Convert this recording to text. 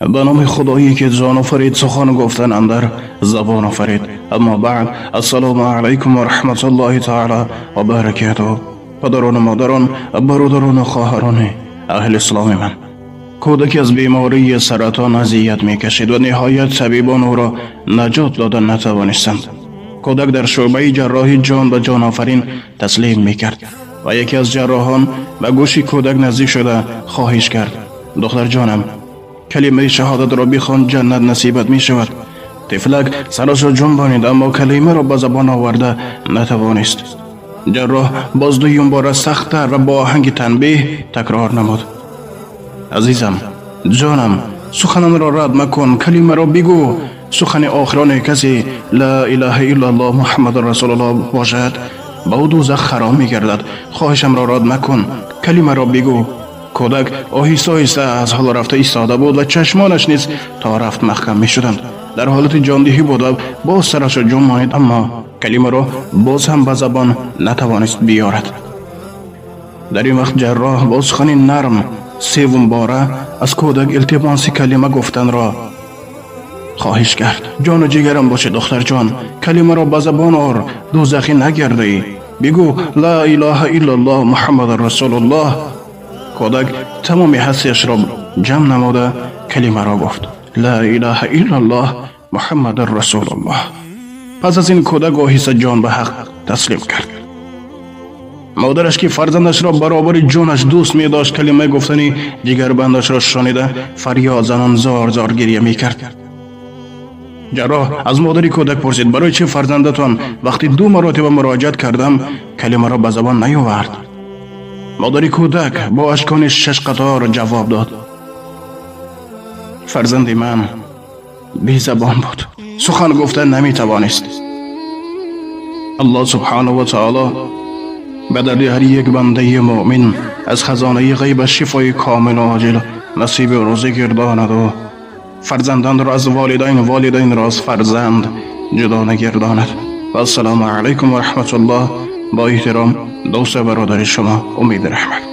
Ба номи Худое ки ҷон офарид, сухан гуфтан андар забон офарид. Аммо баъд, ассалому алайкум ва раҳматуллоҳи таъала ва баракатуҳ. Падарону модарон, бародарону хоҳарони аҳли исломи ман, кӯдаке аз бемории саратон азият мекашид ва ниҳоят табибон ӯро наҷот дода натавонистанд. Кӯдак дар шӯъбаи ҷарроҳӣ ҷон ба ҷонофарин таслим мекард ва яке аз ҷарроҳон ба гӯши кӯдак наздик шуда хоҳиш кард: духтарҷонам, калимаи шаҳодатро бихон, ҷаннат насибат мешавад. Тифлак сарашро ҷунбонид, аммо калимаро ба забон оварда натавонист. Ҷарроҳ боз дуюм бора сахттар ва бо оҳанги танбеҳ такрор намуд: азизам, ҷонам, сухананро рад макун, калимаро бигӯ. Сухани охирони касе ла илаҳа иллаллоҳ муҳаммадун расулуллоҳ бошад, ба ӯ дӯзах ҳаром мегардад. Хоҳишамро рад макун, калимаро бигӯ. Кӯдак оҳиста оҳиста аз ҳол рафта истода буд ва чашмонаш низ то рафт маҳкам мешуданд. Дар ҳолати ҷондиҳӣ буд ва боз сарашро ҷунбонид, аммо калимаро боз ҳам ба забон натавонист биёрад. Дар ин вақт ҷарроҳ бо сухани нарм севум бора аз кӯдак илтимоси калима гуфтанро хоҳиш кард. Ҷону ҷигарам бошед, духтарҷон, калимаро ба забон ор, дӯзахӣ нагардӣ. Бигӯ ла илаҳа иллаллоҳ муҳаммадан расулуллоҳ. Кӯдак тамоми ҳастиашро ҷамъ намуда калимаро гуфт: ла илаҳа иллаллоҳ муҳаммадан расулуллоҳ. Пас аз ин кӯдак оҳиста ҷон ба ҳақ таслим кард. Модараш ки фарзандашро баробари ҷонаш дӯст медошт, калимаи гуфтани ҷигарбандашро шунида фарёд занон зор зор гиря мекард. Ҷарроҳ аз модари кӯдак пурсид: барои чӣ фарзандатон вақти ду маротиба муроҷиат кардам калимаро ба забон наёвард? Модари кӯдак бо ашкони шашқатор ҷавоб дод: фарзанди ман безабон буд, сухан гуфта наметавонист. Аллоҳ субҳанаҳу ва таоло ба дарди ҳар як бандаи муъмин аз хазонаи ғайбаш шифои комилу оҷил насиби рӯзӣ гирдонаду фарзандонро аз волидайн, волидайнро аз фарзанд ҷудо нагардонад. Ва ассалому алайкум ва раҳматуллоҳ. Бо эҳтиром, дӯсту бародари шумо Умеди Раҳмат.